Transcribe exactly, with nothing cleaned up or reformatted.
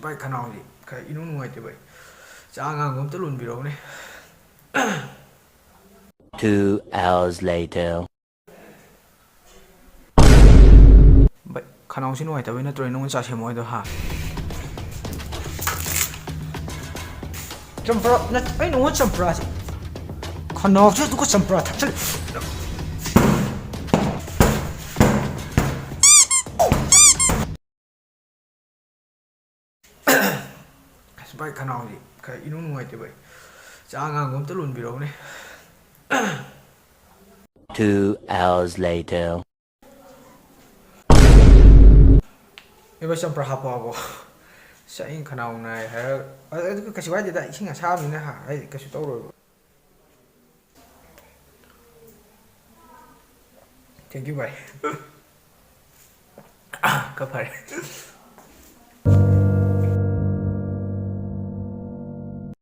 ꯚꯥꯏ, ꯈꯅꯥꯎꯁꯤ ꯈꯔ ꯏꯅꯨꯡ ꯅꯨꯡꯉꯥꯏꯇꯦ ꯚꯥꯏ꯫ ꯆꯥ ꯑꯉꯥꯡꯕ ꯑꯝꯇ ꯂꯣꯟꯕꯤꯔꯛꯎꯅꯦ꯫ Two hours later. ꯚꯥꯏ, ꯈꯅꯥꯎꯁꯤ ꯅꯨꯡꯉꯥꯏꯇꯕꯩ ꯅꯠꯇ꯭ꯔꯣ ꯑꯩ ꯅꯉꯣꯟꯗ ꯆꯥ ꯁꯦꯝꯃꯣ ꯍꯥꯏꯗꯣ, ꯍꯥ? ꯆꯝꯄ꯭ꯔꯥ ꯅꯠ-, ꯑꯩ ꯅꯉꯣꯟꯗ ꯆꯝꯄ꯭ꯔꯥꯁꯦ, ꯈꯅꯥꯎꯁꯦ ꯑꯗꯨꯒ ꯆꯝꯄ꯭ꯔꯥ ꯊꯛꯆꯜꯂꯦ꯫ ꯑꯁ ꯚꯥꯏ, ꯈꯅꯥꯎꯁꯤ ꯈꯔ ꯏꯅꯨꯡ ꯅꯨꯡꯉꯥꯏꯇꯦ ꯚꯥꯏ꯫ ꯆꯥ ꯑꯉꯥꯡꯕ ꯑꯝꯇ ꯂꯣꯟꯕꯤꯔꯛꯎꯅꯦ꯫ Two hours later. ꯑꯦ ꯚꯥꯏ, ꯆꯝꯄ꯭ꯔꯥ ꯍꯥꯞꯄꯣ ꯍꯥꯞꯄꯣ꯫ ꯑꯁ, ꯑꯩ ꯈꯅꯥꯎ ꯅꯥꯏ ꯍꯥꯏꯔꯒ, ꯑ-, ꯑꯗꯨ ꯀꯩꯁꯨ ꯀꯥꯏꯗꯦꯗ, ꯏꯁꯤꯡ ꯑꯁꯥꯕꯅꯤꯅ ꯍꯥ-, ꯍꯥꯏꯗꯤ ꯀꯩꯁꯨ ꯇꯧꯔꯣꯏꯕ꯫ Thank you ꯚꯥꯏ꯫ ꯈꯔ ꯐꯔꯦ꯫